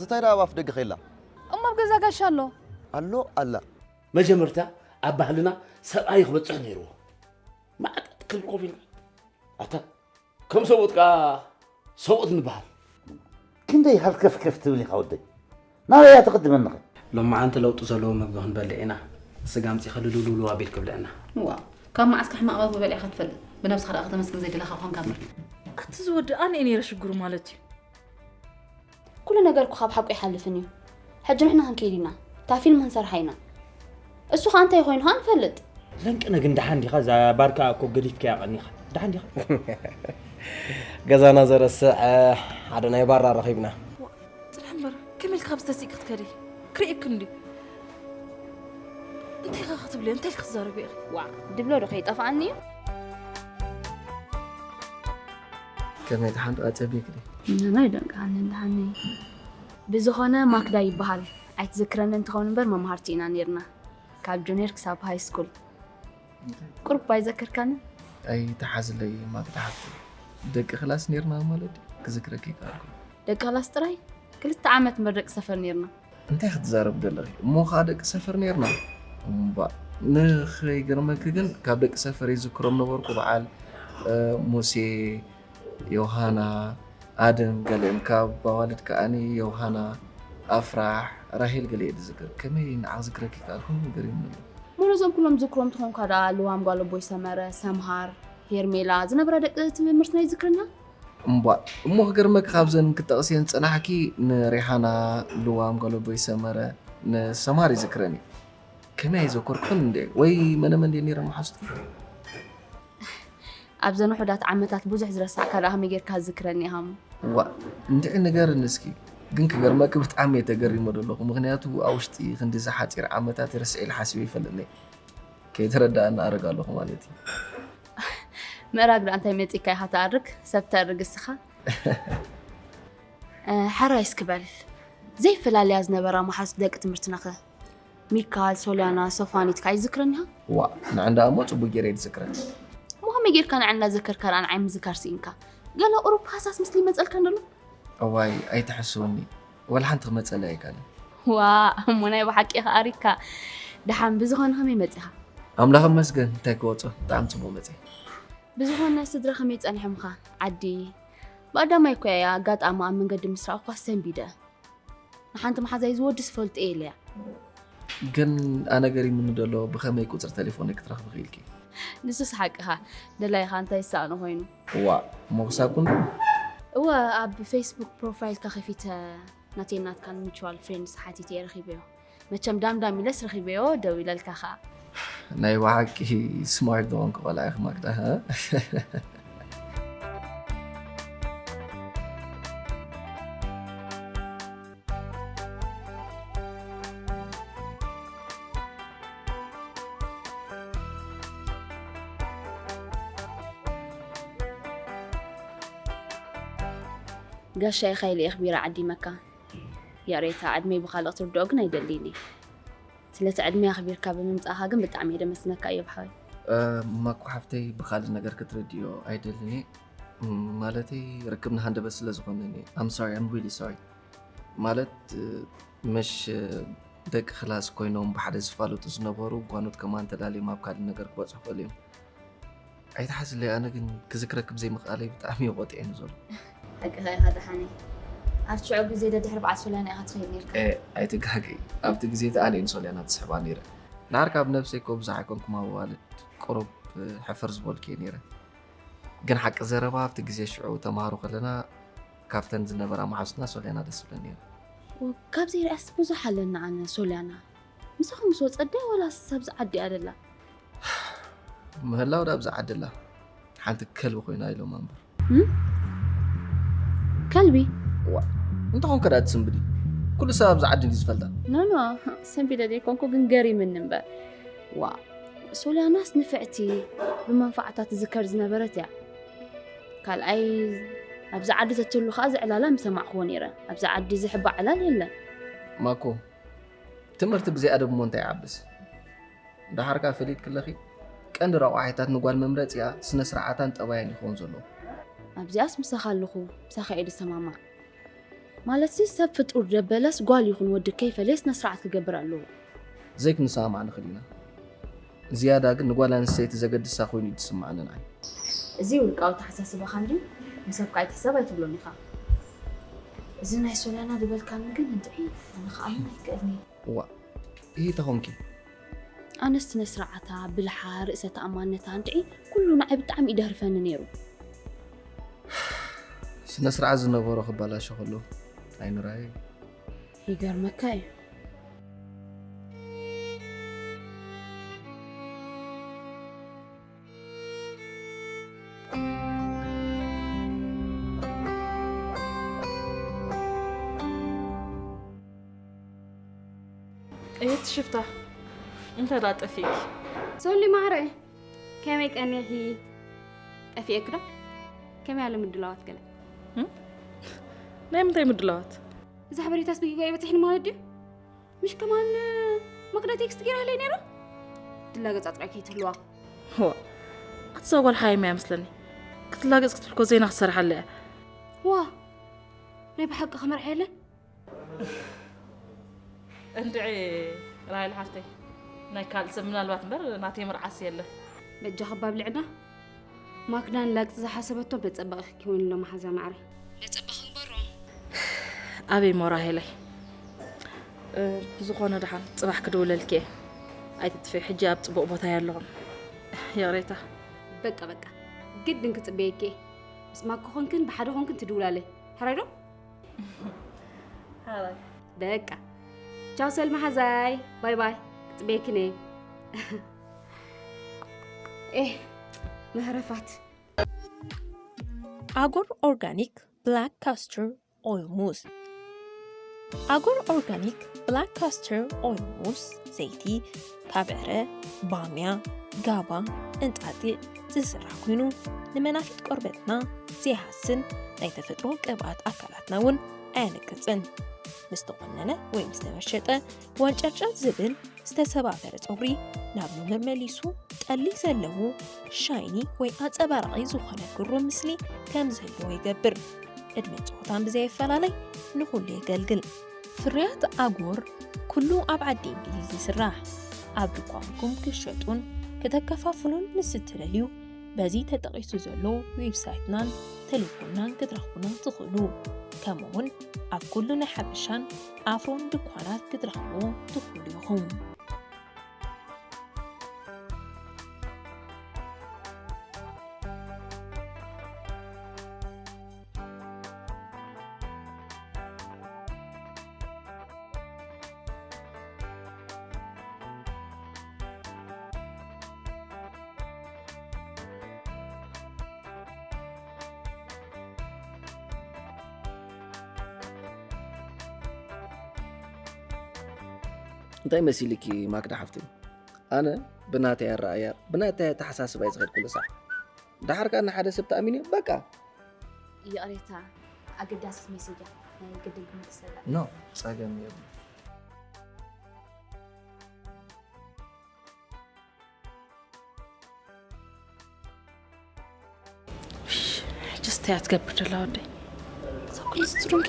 እንታይ ደኣ ኣብ ኣፍ ደገ ከይላ? እሞ ኣብ ገዛ ጋሻ ኣሎ። ኣሎ ኣላ። መጀመርታ ኣብ ባህልና ሰብኣይ ክበጽሕ ነይርዎ። ማዕጠጥ ክብል ኮፍ ኢልና። ኣታ ከም ሰብኡት ከኣ ሰብኡት ንበሃል። ክንደይ ሃልከፍከፍ ትብል ኢኻ ወደይ? ናበይ እያ ትቕድመኒ ኸ? ሎማዓንቲ ለውጢ ዘለዎ ምግቢ ክንበልዕ ኢና። ስጋ ኣምጺእኻ ልሉሉሉ ኣቢልኪ ብልዕና። ዋው፣ ካብ መዓስ ከ ሕማቕ ምግቢ በሊዕካ ትፈልጥ? ብነብስኻ ደኣ ከተመስግን ዘይደለኻ ኮንካ እምበር። ኣቲ ዝወዲ ኣነ እየ ነይረ ሽግሩ ማለት እዩ። ኩሉ ነገር እኮ ካብ ሓቁ ይሓልፍን እዩ። ሕጂ ንሕና ክንከይድ ኢና። እታ ፊልም ክንሰርሓ ኢና። እሱ ኸኣ እንታይ ኮይኑ ኸኣ ንፈልጥ። ለንቅነ ግን ደሓን ዲኻ? እዛ ባርካ እኮ ገዲፍካያ ቀኒኻ። ደሓን ዲኻ? ገዛና ዘረስዕ ሓደ ናይ ባራ ረኺብና። ጽንሕ እምበር፣ ከመይ ኢልካ ኣብዚ ተሲእኪ ክትከዲ? ክርእየኪ እንድዩ። እንታይ ኢኻ ክትብሊ? እንታይ ኢልካ ክትዛረቢ ኢኺ? ዋዕ፣ ድብሎ ዶ ከይጠፍኣኒ እዩ? ከመይ ደሓን ደኣ ጸቢቕኪ ድዩ? ንዓይ ደንቀሃኒ ደሓን እዩ። ብዝኾነ ማክዳ ይበሃል። ኣይትዝክረኒ እንተኸውን እምበር መምሃርቲ ኢና ነይርና። ካብ ጁኒየር ክሳብ ሃይ ስኩል። ቁሩብ ኣይዘከርካንን? ኣይትሓዝለይ ማክዳ ሓፍተይ። ደቂ ክላስ ነይርና ማለት ድዩ? ክዝክረኪ ይከኣልኩ። ደቂ ክላስ ጥራይ? ክልተ ዓመት እምበር ደቂ ሰፈር ነይርና። እንታይ ክትዛረብ ዘለኺ? እሞ ኸኣ ደቂ ሰፈር ነይርና። እምባእ፣ ንኸይገርመኪ ግን ካብ ደቂ ሰፈር ይዝክሮም ነበርኩ በዓል፣ እ፣ ሙሴ፣ ዮሃና፣ ኣደም፣ ገሊኦም ካብ ኣዋልድ ከኣኒ ዮሃና፣ ኣፍራሕ፣ ራሄል ገለ እየ ዝዝክር። ከመይ ንዓ ክዝክረኪ ከኣልኩ ገሪሙኒ ኣሎ። እሞ ነዞም ኩሎም ዝዝክሮም ተኾንካ ደኣ ልዋም ጓል ኣቦይ ሰመረ፣ ሰምሃር፣ ሄርሜላ ዝነበራ ደቂ ትምህርትና ይዝክረና? እምቧእ፣ እሞ ክገርመኪ ካብዘን ክጠቕስየን ዝጸናሕኪ ንሪሃና፣ ልዋም ጓል ኣቦይ ሰመረ፣ ንሰምሃር ይዝክረን እዩ። ከመይ ኣይዘከርኩን እንዴ? ወይ መነ መን ድየ ነይረን መሓዙትኪ? ኣብዘን ውሑዳት ዓመታት ብዙሕ ዝረሳዕካ ደኣ ከመይ ጌርካ ዝዝክረኒ ኢኻ እሞ? ዋእ፣ እንድዒ ንገርኒ እስኪ። ግን ክገርመኪ ብጣዕሚ እየ ተገሪመ ዘለኹ። ምኽንያቱ ኣብ ውሽጢ ክንድዚ ሓጺር ዓመታት ይርስዕ ኢለ ሓሲበ ኣይፈልጥን እየ። ከይተረድኣኒ ኣረግ ኣለኹ ማለት እዩ። ምእራግ ደኣ እንታይ መጺእካ ኢኻ ትኣርግ? ሰብ ተእርግ እስኻ? እ፣ ሕራይ እስኪ በል። ዘይፈላለያ ዝነበራ መሓዙት ደቂ ትምህርትናኸ? ሚካል፣ ሶልያና፣ ሶፋኒት ከ ይዝክረኒ ኢኻ? ዋእ፣ ንዐን ደኣ እሞ ጽቡቕ ገይረ እየ ዝዝክረን። እሞ ከመይ ጌርካ ንዐን እናዘከርካ ደኣ ንዓይ ምዝካር ስኢንካ? ገለ ቁሩብ ሃሳስ ምስሊ ይመጸልካ እንዶ ኣሎ? እዋይ፣ ኣይትሐስውኒ። ወላ ሓንቲ ክመጸለይ ኣይከኣለን። ዋእ፣ እሞ ናይ ብሓቂ ኢኻ ኣሪግካ። ደሓን ብዝኾነ ከመይ መጺኻ? ኣምላኽ ይመስገን፣ እንታይ ክወጾ፣ ብጣዕሚ ጽቡቕ መጺኤ። ብዝኾነ ስድራ ከመይ ጸኒሖምኻ? ዓዲ? ብቐዳማይ እኮ እየ ኣጋጣሚ ኣብ መንገዲ ምስ ረኣኹኻ ሰንቢደ። ንሓንቲ መሓዛይ ዝወዲ ዝፈልጦ የለያ። ግን ኣነ ገሪሙኒ ዘሎ ብኸመይ ቁጽሪ ተሌፎነይ ክትረኽቢ ክኢልኪ? ንሱስ ሓቅኻ፣ ደላይኻ እንታይ ዝሰኣኖ ኮይኑ? እዋ፣ እሞ ክሳብ ክንዱ? እወ፣ ኣብ ፌስቡክ ፕሮፋይልካ ከፊተ ናተይን ናትካን ሚቹዋል ፍሬንድስ ሓቲተ እየ ረኺበዮ። መቸም ዳም ዳም ኢለስ ረኺበዮ፣ ደው ኢለልካ ኸኣ። ናይ ብሓቂ ስማርት ዝኾንኪ ቆልዓ ኢኺ ማክዳ፣ ሀ? ጋሻ ኢኻ ኢለ እየ ኣኽቢረ ዓዲመካ። ይቕሬታ፣ ዕድመይ ብኻልእ ክትርድኦ ግን ኣይደልይን እየ። ስለቲ ዕድመይ ኣኽቢርካ ብምምጻእኻ ግን ብጣዕሚ እየ ደመስግነካ እዮብ ሓወይ። እ፣ ማኮ ሓፍተይ ብኻልእ ነገር ክትርድዮ ኣይደልን እየ። ም-፣ ማለተይ ርክብና ሃንደበት ስለ ዝኾነኒ እየ። I'm sorry, I'm really sorry። ማለት፣ እ፣ ምሽ፣ እ፣ ደቂ ክላስ ኮይኖም ብሓደ ዝፋለጡ ዝነበሩ ጓኖት ከማን ተላልዮም ኣብ ካልእ ነገር ክበጽሑ ክእሉ እዮም። ኣይትሓዝለይ፣ ኣነ ግን ክዝክረኪ ብዘይምኽኣለይ ብጣዕሚ እዩ ቆጢዑኒ ዘሎ። ሓቅኻ ኢኻ ደሓነይ። ኣብቲ ሽዑ ግዜ ደድሕሪ በዓል ሶልያና ኢኻ ትኸይድ ነይርካ። ኤ፣ ኣይትጋገይ። ኣብቲ ግዜ እቲ ኣነ እየ ንሶልያና ትስሕባ ነይረ። ደሓር ካብ ነብሰይ እኮ ብዙሕ ኣይኮንኩም ኣዋልድ፣ ቁሩብ ሕፍር ዝበልኩ እየ ነይረ። ግን ሓቂ ዘረባ ኣብቲ ግዜ ሽዑ ተምሃሮ ከለና ካብተን ዝነበራ መሓዙትና ሶልያና ደስ ትብለኒ ነይራ። ካብዚ ርኣስ ብዙሕ ኣለና ኣነ ሶልያና። ምሳኹም ምስ ወጸት ድያ ዋላስ ኣብዚ ዓዲ እያ ደላ? ምህላው ዳ ኣብዚ ዓዲ ኣላ። ሓንቲ ከልቢ ኮይና ኢሎም ኣንበር። እም? ከልቢ? ዋ፣ እንተኾንከ ዳ ትስንብዲ? ኩሉ ሰብ ኣብዚ ዓዲ እንዲ ዝፈልጣ። ኖ፣ ኖ፣ ሰንቢደ ዘይኮንኩ ግን ገሪምኒ እምበር። ዋ፣ ሶልያናስ ንፍዕቲ፣ ብመንፋዕታ ትዝከር ዝነበረት እያ። ካልኣይ፣ ኣብዚ ዓዲ ተትህሉ ኸኣ ዝዕላላ ምሰማዕክዎ ነይረ። ኣብዚ ዓዲ ዝሕባእ ዕላል የለን። ማኮ፣ ትምህርቲ ብዘይ ኣደብ እሞ እንታይ ይዓብስ? ደሓር ከኣ ፈሊጥኪ ኣለኺ፣ ቀንዲ ረቋሒታት ንጓል መምረጺኣ ስነ ስርዓታን ጠባያን ይኸውን ዘለዎ። ኣብዚኣስ ምሳኻ ኣለኹ፣ ምሳኻ እየ ዝሰማማዕ። ማለትሲ ሰብ ፍጡር ደበለስ ጓል ይኹን ወዲ ከይፈለየ ስነ ስርዓት ክገብር ኣለዎ። ዘይክንሰማማዕ ንኽእል ኢና። ዝያዳ ግን ንጓል ኣንስተይቲ ዘገድሳ ኮይኑ እዩ ዝስምዓኒ ንዓይ። እዚ ውልቃዊ ኣተሓሳስባኻ እንድዩ፣ ንሰብ ከኣ ኣይትሕሰብ ኣይትብሎን ኢኻ። እዚ ናይ ሶልያና ዝበልካኒ ግን እንድዒ ኣነ ክኣምን ኣይክእልን እየ። እዋ፣ ይሄ ተኾንኪ። ኣነስ ስነ ስርዓታ፣ ብልሓ፣ ርእሰ ተኣማንነታ እንድዒ ኩሉ ንዓይ ብጣዕሚ እዩ ደህርፈኒ ነይሩ። ስነ ስርዓት ዝነበሮ ክባላሾ ከሎ ኣይንራየ። ይገርመካ እዩ። እየት ሽፍታ እንተ ዳ ጠፊእኪ። ሶሊ ማዕረ ከመይ ቀኒኺ? ጠፊኤኪ ዶ? ከመይ ኣሎ ምድላዋት ገለ? ናይ ምንታይ ምድላዋት? እዛ ሓበሬታስ ብጊጋ ይበፅሕኒ ማለት ድዩ? ምሽ ከማን ማክዳ ቴክስት ገይራለይ ነይራ? ድላ ገፃ ጥራይ ከይትህልዋ። ዋ ኣቲ እዛ ጓል ሓይማ እያ መስለኒ ክትላገፅ ክትብል እኮ ዜና ክትሰርሓለ እያ። ዋ ናይ ብሓቂ ክመርዓ የለን? እንድዒ ራይል ሓፍተይ ናይ ካልእ ሰብ ምናልባት እምበር ናተይ ምርዓስ የለን። በጃኺ ባብልዕና ማክዳን ላግፂ ዝሓሰበቶ መፀበቒ ክኪውን ኣሎ መሓዛ ማዕረ። መፀበኺ ግበሮ። ኣበይ ሞራሄለይ ብዝኾነ ደሓን ፅባሕ ክድውለልኪ እየ። ኣይትጥፍኢ ሕጂ ኣብ ፅቡቕ ቦታ እየ ኣለኹም። ይቕሬታ። በቃ በቃ ግድን ክፅበየኪ እየ። ምስ ማኮ ኮንክን ብሓደ ኮንክን ትድውላለይ። ሕራይ ዶ? ሓራይ። በቃ ቻው ሰልሚ ሓዛይ ባይ ባይ። ክፅበየክን እየ። ኤህ መህረፋት። ኣጎር ኦርጋኒክ ብላክ ካስተር ኦይል ሙስ። ኣጎር ኦርጋኒክ ብላክ ካስተር ኦይል ሙስ ዘይቲ ካብ ዕረ፣ ባምያ፣ ጋባ፣ እንጣጢዕ ዝስራሕ ኮይኑ ንመናፊት ቆርበትና ዘይሃስን ናይ ተፈጥሮ ቅብኣት ኣካላትና እውን ኣየንቅፅን። ምስ ተቆነነ ወይ ምስ ተመሸጠ ወንጨርጨር ዝብል ዝተሰባበረ ፀጉሪ ናብ ኑምር መሊሱ ጠሊ ዘለዎ ሻይኒ ወይ ኣፀባራቒ ዝኾነ ግሩም ምስሊ ከም ዝህልዎ ይገብር። ዕድመን ፆታን ብዘየፈላለይ ንኹሉ የገልግል። ፍርያት ኣጎር ኩሉ ኣብ ዓዲ እንግሊዝ ይስራሕ። ኣብ ድኳንኩም ክሸጡን ክተከፋፍሉን ምስ እትደልዩ በዚ ተጠቒሱ ዘሎ ዌብሳይትናን ቴሌፎንናን ክትረኽቡና ትኽእሉ። ከምኡውን ኣብ ኩሉ ናይ ሓበሻን ኣፍሮን ድኳናት ክትረኽብዎ ትኽእሉ ኢኹም። እንታይ መሲልኪ ማክዳ ሓፍተይ? ኣነ ብናተይ ኣረኣያ ብናተይ ኣተሓሳስባ እየ ዝኸድ ኩሉ ሳዕ። ደሓር ከኣ ንሓደ ሰብ ተኣሚንዮ በቃ። ይቕሬታ ኣገዳሲት ሜሴጅ እያ፣ ናይ ግድን ክምልሰላ። ኖ ጸገም የብሉ። ሕጂ እንታይ እያ ትገብር ዘላ ወደይ? እዛ ኩሉ ዝፅሩንኪ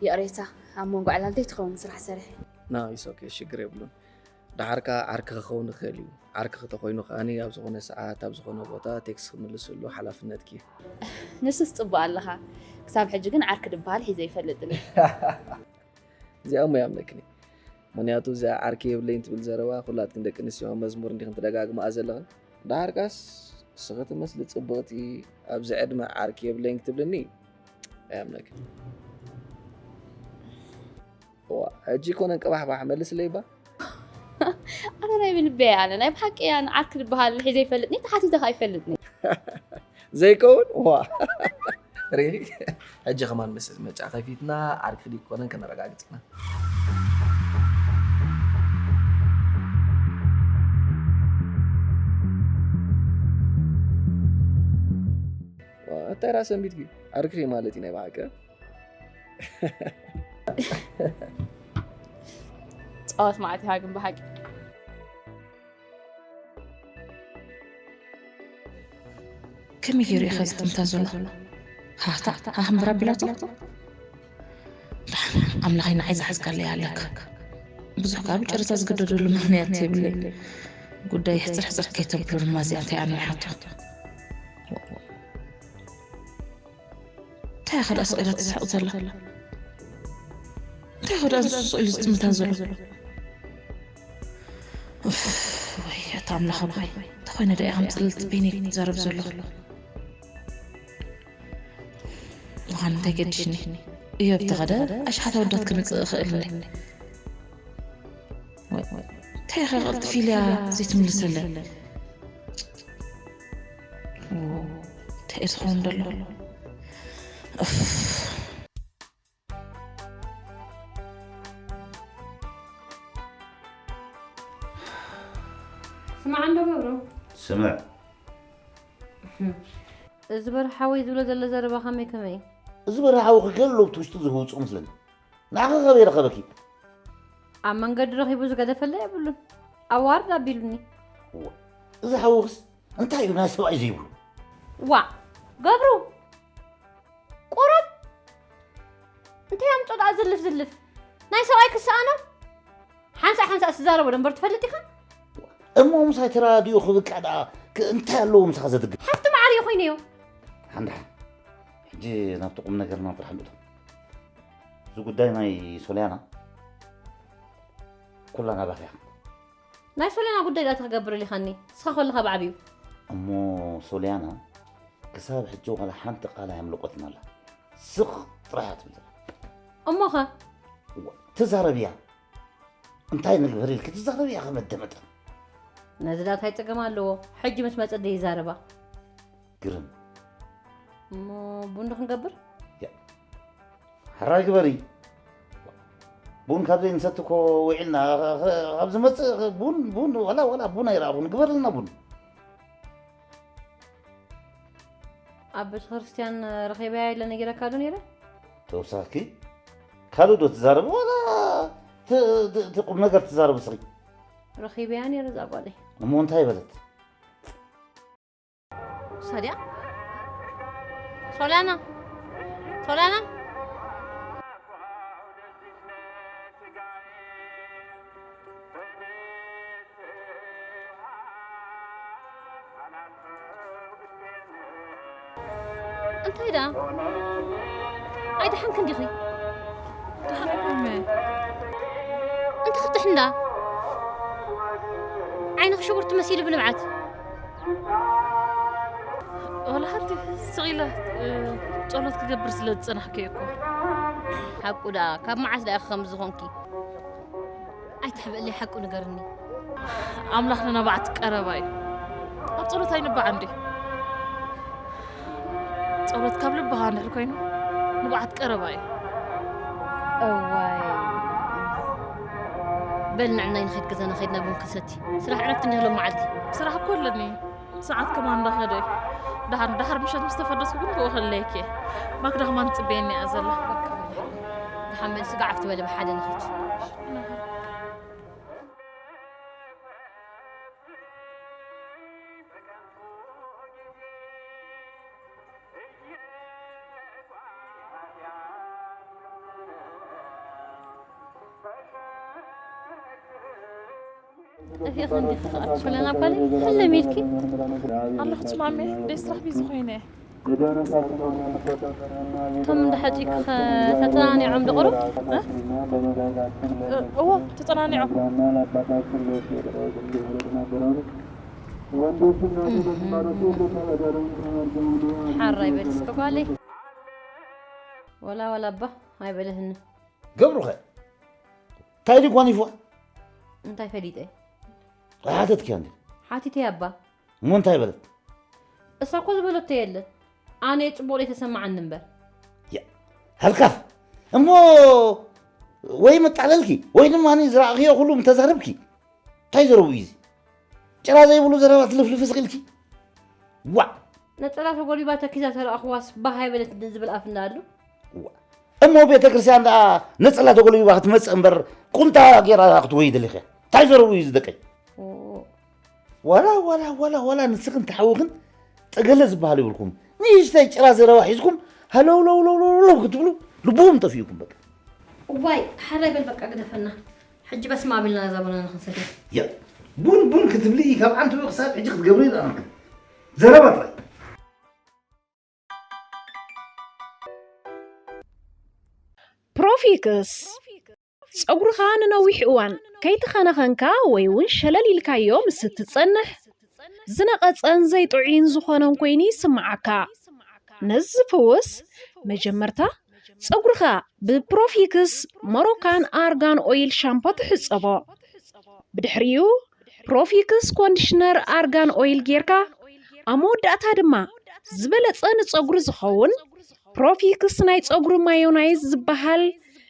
ይቕሬታ ኣብ መንጎ ዕላል ደይ ትኸውን ስራሕ ሰሪሐ። ና ኢስ ኦኬ ሽግር የብሉን። ደሓርካ ዓርኪ ክኸውን ይኽእል እዩ። ዓርኪ ክተኾይኑ ከኣኒ ኣብ ዝኾነ ሰዓት ኣብ ዝኾነ ቦታ ቴክስት ክምልስሉ ሓላፍነትኪ እዩ። ንሱስ ጽቡቕ ኣለኻ። ክሳብ ሕጂ ግን ዓርኪ ድበሃል ሒዘ ይፈልጥን እየ። እዚኣ እሞ ይኣምነክን እየ። ምኽንያቱ እዚኣ ዓርኪ የብለይን ትብል ዘረባ ኩላትክን ደቂ ኣንስትዮ መዝሙር እንዲኽን ትደጋግማኣ ዘለኽን። ደሓርካስ ንስኺ ትመስሊ ጽብቕቲ ኣብዚ ዕድመ ዓርኪ የብለይን ክትብልኒ ኣይኣምነክን። እዋ ሕጂ ኮነ እንቅባሕባሕ መልስለይ እባ። ኣነ ናይ ብልበይ ኣነ ናይ ብሓቂ እያ ንዓርኪ ዝበሃል ሒዘ ይፈልጥኒ ተሓቲተ ከኣ ይፈልጥኒ። ዘይከውን ዋ ሪሊ። ሕጂ ከማን ምስ መጫ ከፊትና ዓርኪ ዲኮነን ከነረጋግጽ ኢና። ዋ፣ እንታይ ራስ ሰንቢትኪ ዓርኪ ማለት እዩ ናይ ብሓቂ። ጸዋት መዓት ኢኻ ግን ብሓቂ። ከመይ ገይሩ ኢኻ ዝጥምታ ዘሎ? ሃህታ ሃህ እምበር ኣቢላቶ። ደሓን ኣምላኸይ ንዓይ ዝሓዝካለይ ኣለካ። ብዙሕ ካብ ጨረታ ዝግደደሉ ምኽንያት የብለይ። ጉዳይ ሕፅር ሕፅር ከይተብሎ ድማ እዚኣ እንታይ ኣንዊሓቶ? እንታይ ኢኻ ደኣ ስቕ ኢላ ትስሕቕ ዘላ? እንታይ ኢኻ ደኣ ንሱ ስቕ ኢሉ ዝጥምታ ዘሎ? ኡፍ፣ ወይ ኣታ ኣምላኽ ኣቦይ፣ እንተኾይነ ደኣ ከም ጽልልቲ በይነይ ክዛረብ ዘለኹ። ምዃኑ እንታይ ገዲሽኒ? እዮብ ተኸደ ኣሽሓት ኣወዳት ክምጽእ እኽእል እንዴ? ወይ፣ እንታይ ኢኻ ቀልጥፍ ኢልያ ዘይትምልሰለይ? ኦ፣ እንታይ እዩ ዝኸውን ዘሎ? ኡፍ። ስማዕ እንዶ ገብሩ። ስምዕ። እዚ በርሓ ሓወይ ዝብሎ ዘሎ ዘረባ ከመይ ከመይ? እዚ በርሓ ሓወይ ከሎ ኣብቲ ውሽጢ ዝህውጾ መስለኒ። ንዓኺ ከመይ ረኸበኪ? ኣብ መንገዲ ረኺቡ ዝገደፈለይ የብሉን። ኣዋርድ ኣቢሉኒ። እዋ፣ እዚ ሓወኽስ እንታይ እዩ ናይ ሰብኣይ ዘይብሉ? ዋእ፣ ገብሩ፣ ቁሩብ እንታይ ኣምጾ ደኣ ዝልፍ ዝልፍ? ናይ ሰብኣይ ክሰኣኖ? ሓንሳእ ሓንሳእ ዝዛረቦ ዶ እምበር ትፈልጥ ኢኻ? እሞ ምሳይ ተራዲኡ ክብቃ ደኣ ክ-፣ እንታይ ኣለዎ ምሳኻ ዘትግል? ሓፍቲ መዓር እየ ኮይነዮ። ሓንዳ፣ ሕጂ ናብቲ ቁም ነገርና ጥራሕ ንእቶ። እዚ ጉዳይ ናይ ሶልያና ኩላ ናባኻ እያ። ናይ ሶልያና ጉዳይ ደኣ እንታይ ክገብር ኢልካኒ? ንስኻ ከለኻ ብዓብዩ። እሞ ሶልያና ክሳብ ሕጂ ዋላ ሓንቲ ቃል ኣየምለቆትን ኣላ። ስቕ ጥራሕ እያ ትብል ዘላ። እሞኸ? እዋ፣ ተዛረብያ። እንታይ ንግበር ኢልኪ ትዛረብያ ከመደመጠ? ነዚ ደኣ እንታይ ጸገም ኣለዎ? ሕጂ ምስ መጸ ደይ ይዛረባ። ግርም። እሞ ቡን ዶ ክንገብር? ያ፣ ሕራይ ግበሪ። ቡን ካብ ዘይንሰቲ እኮ ውዒልና፣ ኸ-፣ ኸ-፣ ካብ ዝመጽእ ኸ-፣ ቡን፣ ቡን፣ ዋላ፣ ዋላ ቡን ኣይረኣኹን። ግበርልና ቡን። ኣብ ቤተ ክርስቲያን ረኺበያ ኢለ ነጊረካ ዶ ነይረ? ተወሳኺ ካልእ ዶ ትዛረቢ? ዋላ ት-፣ ት-፣ ት-፣ ቁም ነገር ትዛረቢ ስኺ? ረኺበያ ነይረ እዛ ጓለይ። እሞ እንታይ በለት? ሳድያ? ሶልያና? ሶልያና? እንታይ ደኣ? ኣይደሓንክን ዲኺ? ደሓን ኣይኮንኩን እየ። እንታይ ክትሕን ደኣ? ዓይንኺ ሽጉርቲ መሲሉ ብንብዓት። ዋላ ሓንቲ ስቕ ኢለ፣ እ፣ ጸሎት ክገብር ስለ ዝጸናሕኩ እየ እኮ። ሓቁ ደኣ፣ ካብ መዓስ ደኣ ኢኺ ከምዚ ዝኾንኪ? ኣይትሕብእለይ፣ ሓቁ ንገርኒ። ኣምላኽ ንነባዕቲ ቀረባ እዩ። ኣብ ጸሎት ኣይንባዕ እንዴ? ጸሎት ካብ ልብኻ እንድሕር ኮይኑ፣ ንባዕቲ ቀረባ እዩ። እዋይ። በል ንዕናይ ንኸይድ ገዛና ኸይድና ቡን ክንሰቲ። ስራሕ ዕረፍቲ እንዲህ ሎም መዓልቲ። ስራሕ እኮ ኣለኒ። ሰዓት ከማን እንዳኸደ እዩ። ደሓር፣ ደሓር ምሸት ምስ ተፈደስኩ ግን ብኡ ከለየኪ እየ። ማክዳ ከማን ትጽበየኒ እያ ዘላ። ደሓን በል ስጋዕ ኣብቲ በለ ብሓደ ንኸይድ። ጠፊእኺ እንዲኺ ከኣ ትሽለና ጓለይ፣ ሕልም ኢልኪ። ኣለኹ ትስማሜ፣ ደይ ስራሕ ቢዚ ኮይነ እየ። እቶም እንዳ ሓጺብኪ ኸ ተጸናኒዖም ዶ ቁሩብ? እ? እ፣ እዎ፣ ተጸናኒዖም። ሓራይ በል እስከ ጓለይ። ወላ፣ ወላ እባ ኣይበለህኒ። ገብሩኸ? እንታይ ድዩ ጓኒፍዋ? እንታይ ፈሊጠ? ኣይሓተትክያ እንዴ? ሓቲተያ እባ። እሞ እንታይ በለት? እሳ እኮ ዝበለቶ የለን። ኣነ ጽቡቕ ዘይተሰማዓኒ እምበር። ያ፣ ሃልካፍ። እሞ ወይ መጣለልኪ፣ ወይ ድማ ዝረኣኽዮ ኩሉ ምተዛረብኪ። እንታይ ዘረቡ እዩ እዚ? ጭራ ዘይብሉ ዘረባ ትልፍልፊ ስቕ ኢልኪ። ዋዕ! ነጸላ ተጎልቢባ ተኪዛ ተረኣኽዋስ ባህ ኣይበለትንን ዝብል ኣፍ እንዳ ኣሉ። ዋዕ! እሞ ቤተ ክርስቲያን ደኣ ነጸላ ተጎልቢባ ክትመጽእ እምበር ቁምጣ ጌራ ክትወይ ደሊኸ? እንታይ ዘረቡ እዩ እዚ ደቀይ? ኦ። ዋላ፣ ዋላ፣ ዋላ፣ ዋላ ንስኽን ተሓውኽን ጠገለ ዝበሃል ይብልኩም። ንእሽተይ ጭራ ዘረባ ሒዝኩም ሃለው ለው ለው ለው ለው ክትብሉ ልብኹም ጠፊኡኩም በቃ። እዋይ ሓራይ በል በቃ ግደፈና። ሕጂ በስመ ኣብ ኢልና እዛ ቡና ንኽንሰትያ። ያ ቡን ቡን ክትብሊ ካብ ዓንተቦ ክሳብ ሕጂ ክትገብሪ ይረኣምክን ዘረባ ጥራይ። ፕሮፊክስ ጸጉርኻ ንነዊሕ እዋን ከይተኸናኸንካ ወይ እውን ሸለል ኢልካዮ ምስ እትጸንሕ ዝነቐጸን ዘይጥዑይን ዝኾነን ኮይኑ ይስምዓካ። ነዚ ዝፍውስ መጀመርታ ጸጉርኻ ብፕሮፊክስ ሞሮካን ኣርጋን ኦይል ሻምፖ ትሕጸቦ። ብድሕሪኡ ፕሮፊክስ ኮንዲሽነር ኣርጋን ኦይል ጌርካ ኣብ መወዳእታ ድማ ዝበለጸ ንጸጉሪ ዝኸውን ፕሮፊክስ ናይ ጸጉሪ ማዮናይዝ ዝበሃል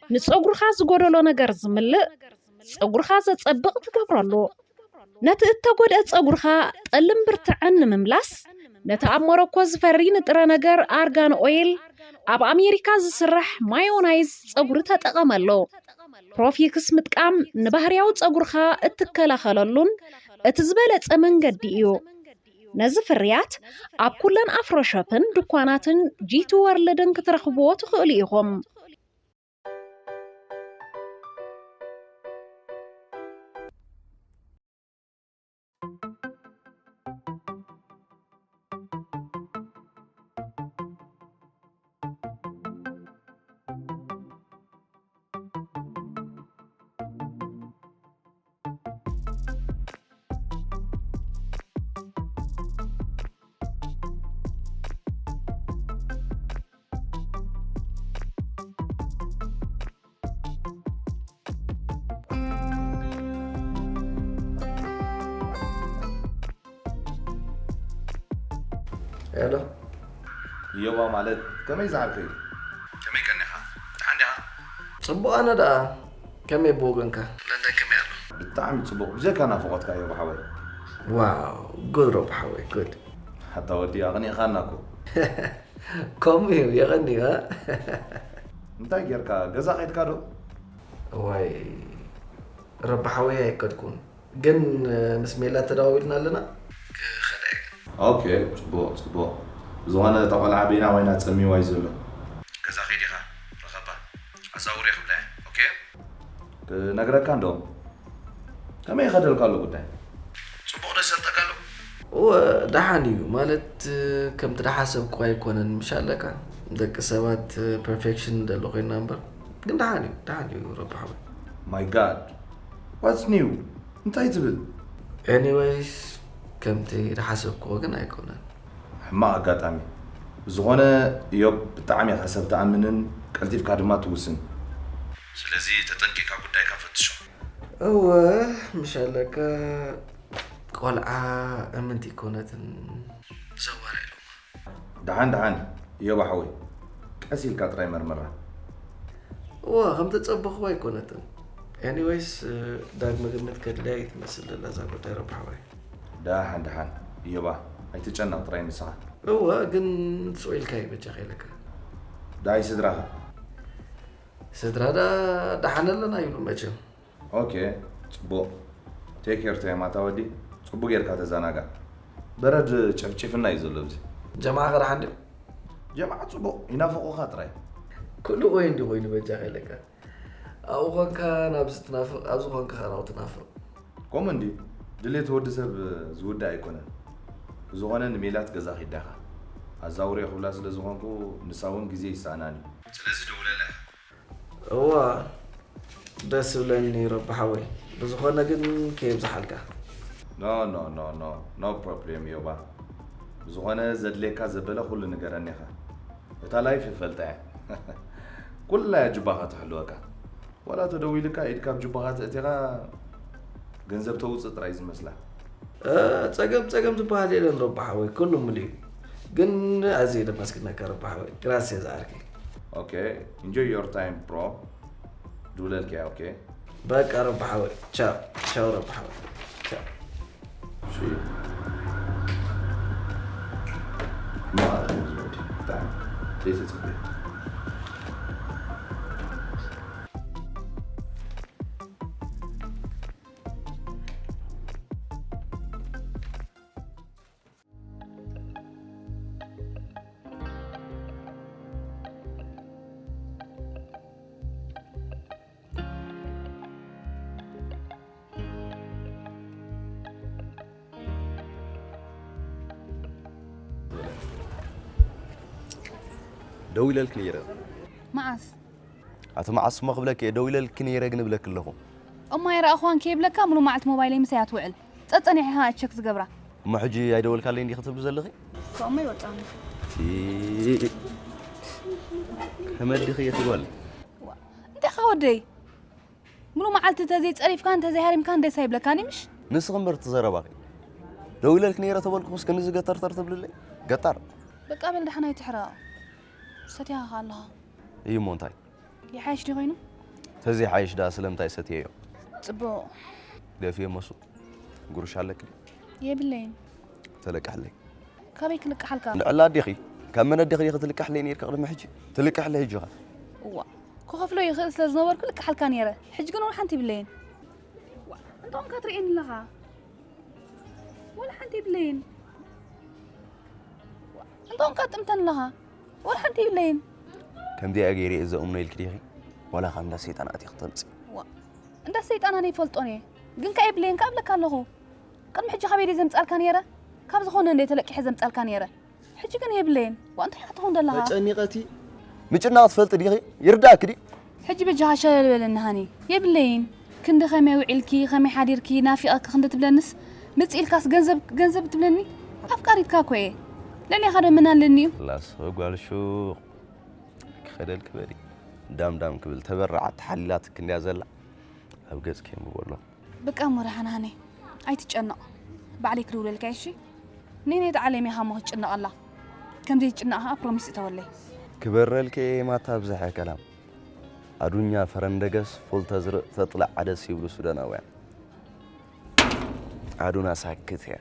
ንጸጉርኻ ዝጎደሎ ነገር ዝምልእ ጸጉርኻ ዘጸብቕ ትገብረሉ። ነቲ እተጎድአ ጸጉርኻ ጠልን ብርትዐን ንምምላስ ነቲ ኣብ ሞሮኮ ዝፈሪ ንጥረ ነገር ኣርጋን ኦይል ኣብ ኣሜሪካ ዝስራሕ ማዮናይዝ ጸጉሪ ተጠቐመሉ። ፕሮፊክስ ምጥቃም ንባህርያዊ ጸጉርኻ እትከላኸለሉን እቲ ዝበለጸ መንገዲ እዩ። ነዚ ፍርያት ኣብ ኩለን ኣፍሮሾፕን ድኳናትን ጂቲ ወርልድን ክትረኽብዎ ትኽእሉ ኢኹም። ሄሎ እዮባ ማለት ከመይ ዝሓልከ እዩ? ከመይ ቀኒኻ? ደሓን ዲኻ? ጽቡቕ ኣነ ደኣ ከመይ ብወገንካ? ለንደን ከመይ ኣሎ? ብጣዕሚ ጽቡቕ ብጀካ ናፍቖትካ እዮባ ሓወይ። ዋው ጉድ ሮብ ሓወይ ጉድ። ኣታ ወዲ ኣቕኒእኻና እኮ። ከምኡ እዩ የቐንዩ እ? እንታይ ጌርካ ገዛ ኸድካ ዶ? እዋይ ረቢ ሓወይ ኣይከድኩን ግን ምስ ሜላት ተደዋዊልና ኣለና ክኸዳ እየ ግን ኦኬ ጽቡቕ ጽቡቕ ብዝኾነ እታ ቆልዓ በይና ዋይና ጸሚዋ እዩ ዘሎ ገዛ ኸይድ ኢኻ ረኸባ ኣዛውር እየ ክብላ እየ ኦኬ ክነግረካ እንዶ ከመይ ይኸደልካ ኣሎ ጉዳይ ጽቡቕ ዶ ይሰልጠካ ኣሎ እወ ደሓን እዩ ማለት ከምቲ ደሓሰብኩ ኣይኮነን ምሽ ኣለካ ደቂ ሰባት ፐርፌክሽን እንደሎ ኮይና እምበር ግን ደሓን እዩ ደሓን እዩ ረቢ ሓወይ My God what's new እንታይ ትብል ኤኒወይስ ከምቲ ደሓሰብክዎ ግን ኣይኮነን ሕማቕ ኣጋጣሚ ብዝኾነ እዮብ ብጣዕሚ ኢኻ ሰብ ትኣምንን ቀልጢፍካ ድማ ትውስን ስለዚ ተጠንቂቕካ ጉዳይካ ፈትሾ እወ ምሽ ኣለካ ቆልዓ እምንቲ ኣይኮነትን ዘዋር ኢሎማ ደሓን ደሓን እዮባ ሓወይ ቀስ ኢልካ ጥራይ መርምራ እዋ ከም ተጸበኽዋ ኣይኮነትን ኤኒወይስ ዳግመ ግምት ከድልያ እዩ ትመስል ዘላ እዛ ጉዳይ ረቢ ሓወይ ደሓን ደሓን እዮባ ኣይትጨነቕ ጥራይ ንስኻ እወ ግን ስቕ ኢልካ እዩ በጃኻ ኢለካ ደኣይ ስድራኻ ስድራ ደኣ ደሓን ኣለና ይብሉ መቸም ኦኬ ጽቡቕ take your time ኣታ ወዲ ጽቡቕ ጌርካ ተዛናጋዕ በረድ ጨፍጪፍና እዩ ዘሎ ኣብዚ ጀማዓ ከ ደሓን ድዮም ጀማዓ ጽቡቕ ይናፍቑኻ ጥራይ ኩሉ ወይ እንዲ ኮይኑ በጃ ከይለካ ኣብኡ ኮንካ ናብዚ ትናፍቕ ኣብዚ ኮንካ ከ ናብኡ ትናፍቕ ከምኡ እንዲ ድሌት ወዲ ሰብ ዝውዳእ ኣይኮነን ብዝኾነ ንሜላት ገዛ ኺዳ ኢኻ ኣዛውርዮ ክብላ ስለ ዝኾንኩ ንሳ እውን ግዜ ይሰኣናን እዩ ስለዚ ደውለላ ኢኻ እዋ ደስ ዝብለኒ ረቢ ሓወይ ብዝኾነ ግን ከየብዝሓልካ no no no no no problem ዮባ ብዝኾነ ዘድልየካ ዘበለ ኩሉ ንገረኒ ኢኻ እታ life ይፈልጣ እየ ኩላ እያ ጁባኻ ትሕልወካ ዋላ ተደዊልካ ኢድካ ኣብ ጁባኻ ተእቲኻ ገንዘብ ተውፅእ ጥራይ ዝመስላ ጸገም ጸገም ዝበሃል የለን ረቢ ሓወይ ኩሉ ምሉእ እዩ ግን ኣዝየ ደመስግነካ ረቢ ሓወይ ግራስየ ዝዓርከይ okay enjoy your time bro ድውለልክያ okay በቃ ረቢ ሓወይ ቻው ቻው ረቢ ሓወይ ቻው Sì. Ma guardi, dai, te se sapete. ደው ኢለልክ ነይረ። መዓስ? ኣቲ መዓስ እሞ ክብለክ እየ፣ ደው ኢለልክ ነይረ ግን እብለክ ኣለኹ። እሞ ኣይረኣኹዋን ከይብለካ ሙሉ መዓልቲ ሞባይለይ ምሳይ እያ ትውዕል። ጸጸኒሐ ኢኻ ቸክ ዝገብራ። እሞ ሕጂ ኣይደወልካለይ እንዲኺ ትብሊ ዘለኺ? ከምኡ ይወጣኒ። ቲ- ከመድኺ እየ ትጓል። እንታይ ኻ ወደይ? ሙሉ መዓልቲ እንተዘይ ጸሪፍካን እንተዘይ ሃሪምካን ደስ ኣይብለካን እዩ ምሽ? ንስኺ እምበር እቲ ዘረባኺ። ደው ኢለልክ ነይረ ተበልኩ እስከ ንዚ ገተርተር ትብልለይ? ገጣር። በቃ በል ደሓን ኣይትሕረቕ። ሰትያኻ ኣለኻ። እዩ እሞ እንታይ? ይሓይሽ ድዩ ኮይኑ? ተዘይሓይሽ ደኣ ስለምንታይ ሰትየዮ? ጽቡቕ። ደፍዮ መሱ። ጉርሻ ኣለኪ ድዩ? የብለይን። ተለቅሕለይ። ካበይ ክልቅሓልካ? ንዕላ ኣዴኺ። ካብ መን ኣዴኺ ዲኺ ትልቅሕለይ ነይርኪ ቅድሚ ሕጂ? ትልቅሕለይ ሕጂ ኸ? እዋ። ክኸፍሎ ይኽእል ስለ ዝነበርኩ ልቅሓልካ ነይረ። ሕጂ ግን ወላ ሓንቲ የብለይን። እዋ፣ እንተኾንካ ትርእየኒ ኣለኻ? ወላ ሓንቲ የብለይን። እዋ፣ እንተኾንካ ትጥምተኒ ኣለኻ? ወላ ሓንቲ የብለይን። ከምዚኣ ገይረ እየ ዘእምኖ ኢልኪ ዲኺ? ዋላ ካብ እንዳ ሰይጣን ኣትየ ክተምፅእ። እዋ፣ እንዳ ሰይጣን ኣነ ይፈልጦን እየ። ግን ከኣ የብለይን ከኣ እብለካ ኣለኹ። ቅድሚ ሕጂ ካበይ ድየ ዘምጻልካ ነይረ? ካብ ዝኾነ እንደ ተለቂሐ ዘምጻልካ ነይረ። ሕጂ ግን የብለይን። ዋ እንታይ ኢኻ ትኸውን ዘለኻ? ተጨኒቐቲ ምጭናቕ ትፈልጢ ዲኺ? ይርዳእኪ ድዩ? ሕጂ በጃኻ ሸለል በለኒ ሃኒ። የብለይን። ክንዲ ከመይ ውዒልኪ፣ ከመይ ሓዲርኪ፣ ናፊቐኪ ክንዲ ትብለንስ ምጽእ ኢልካስ ገንዘብ ገንዘብ ትብለኒ? ኣፍቃሪትካ እኮ እየ። ልዕሌኻ ዶ መን ኣለኒ እዩ? ላስ ጓል ሹቕ ክኸደልኪ በሊ። ዳም ዳም ክብል ተበርዓ ተሓሊላትኪ እንድያ ዘላ። ኣብ ገጽኪ የንብቦ ኣለኹ። በቃ እሞ ደሓን ሃኒ፣ ኣይትጨነቕ። ባዕለይ ክድውለልካ እሺ? ነይነይ ተዓለሚ ኢኻ እሞ ክትጭነቕ ኣላ። ከምዘይ ትጭነቕ ኸኣ ፕሮሚስ እተወለይ። ክበረልኪ እየ ማታ ብዝሐ ከላም። ኣዱኛ ፈረንደገስ ፉል ተዝርእ ተጥልዕ ዓደስ ይብሉ ሱዳናውያን። ኣዱና ሳክት እያ።